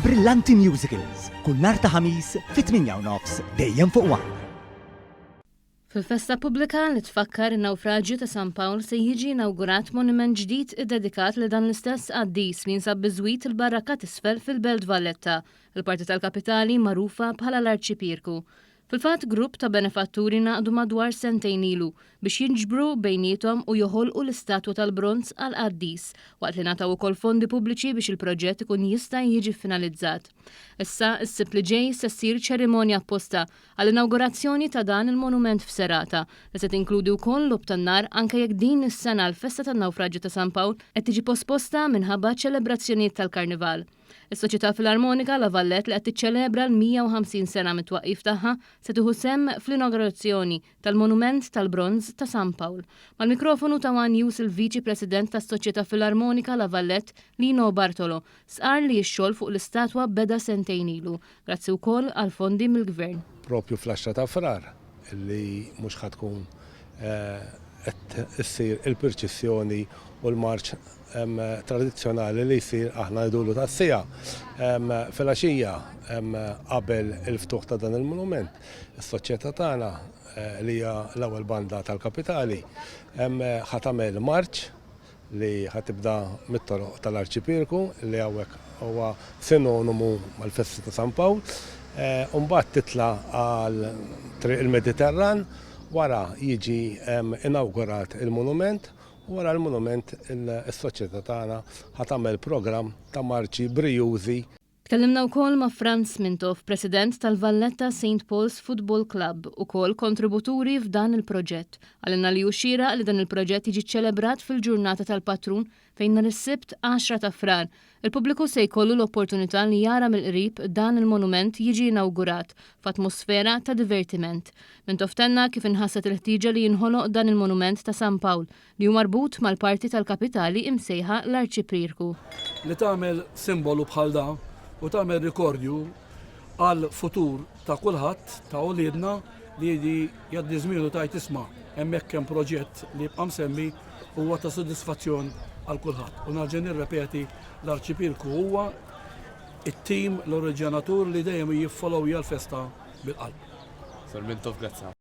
Brillanti Musicals, kull nhar ta' Ħamis fit-8 u nofs dejjem fuq One. Fil-festa pubblika li tfakkar in-nawfraġju ta' San Pawl se jiġi inawgurat monument ġdid iddedikat lil dan l-istess qaddis li jinsab biżwit il-Barrakka t'Isfel fil-Belt Valletta, il-parti tal-kapitali magħrufa bħala l-Arċipierku. Fil-fatt grupp ta' benefatturi ngħaqdu madwar sentejn ilu biex jinġbru bejniethom u joħolqu l-istatwa tal-bronz għall-qaddis, waqt li ngħataw ukoll fondi pubbliċi biex il-proġett ikun jista' jiġi ffinalizzat. Issa, is-Sibt li ġej se ssir ċerimonja apposta għall-inawgurazzjoni ta' dan il-monument f'serata li se tinkludi wkoll logħob tan-nar anke jekk din is-sena l-festa tan-nawfraġju ta' San Pawl qed tiġi posposta minħabba ċ-ċelebrazzjonijiet tal-Karnival. Is-Soċjetà Filarmonika La Valette li qed tiċċelebra l-150 sena mit-twaqqif tagħha se tieħu sehem fl-inaugurazzjoni tal-Monument tal-Bronż ta' San Pawl. Mal-mikrofonu ta' one News il-Viċi President tas-Soċjetà Filarmonika La Valette, Lino Bartolo, stqarr li x-xogħol fuq l-istatwa beda sentejn ilu, grazzi wkoll għal fondi mill-Gvern. Propju fl-għaxra ta' Frar li mhux ħa tkun qed issir il-pirċissjoni u l-marċ tradizzjonali li jsir aħna ngħidulu tas-siegħa filgħaxija qabel il-ftuħ ta' dan il-monument. Is-soċjetà tagħna li hija l-ewwel banda tal-kapitali ħa tagħmel marċ li ħa tibda mit-toroq tal-Arċipierku li hawnhekk huwa sinonimu mal-festa ta' San Pawl u mbagħad titla' għal Triq il-Mediterran wara jiġi inawgurat il-monument U wara l-monument is-soċjetà tagħna ħa tagħmel programm ta' marċi brijużi. Tkellimna wkoll ma' Frans Mintoff, President tal-Valletta Saint Paul's Football Club, ukoll kontributuri f'dan il-proġett. Qalilna li hu xieraq li dan il-proġett jiġi ċċelebrat fil-ġurnata tal-patrun fejn nhar is-Sibt 10 ta' Frar, il-pubbliku se jkollu l-opportunità li jara mill-qrib dan il-monument jiġi inawgurat f'atmosfera ta' divertiment. Mintoff tenna kif inħasset il-ħtieġa li jinħoloq dan il-monument ta' San Pawl, li hu marbut mal-parti tal-kapitali imsejħa l-Arċiprierku. Li tagħmel simbolu bħal da u tagħmel rikordju għall-futur ta' kulħadd, ta' uliedna, li jgħaddi żmien u tgħid isma' hemmhekk hemm proġett li jibqa' msemmi huwa ta' sodisfazzjon għal kulħadd. U nerġa' nirrepeti l-Arċipierku huwa it-tim, l-oriġinatur li dejjem jiffollowja l-festa bil-qalb. Sur Mintoff, grazzi ħafna.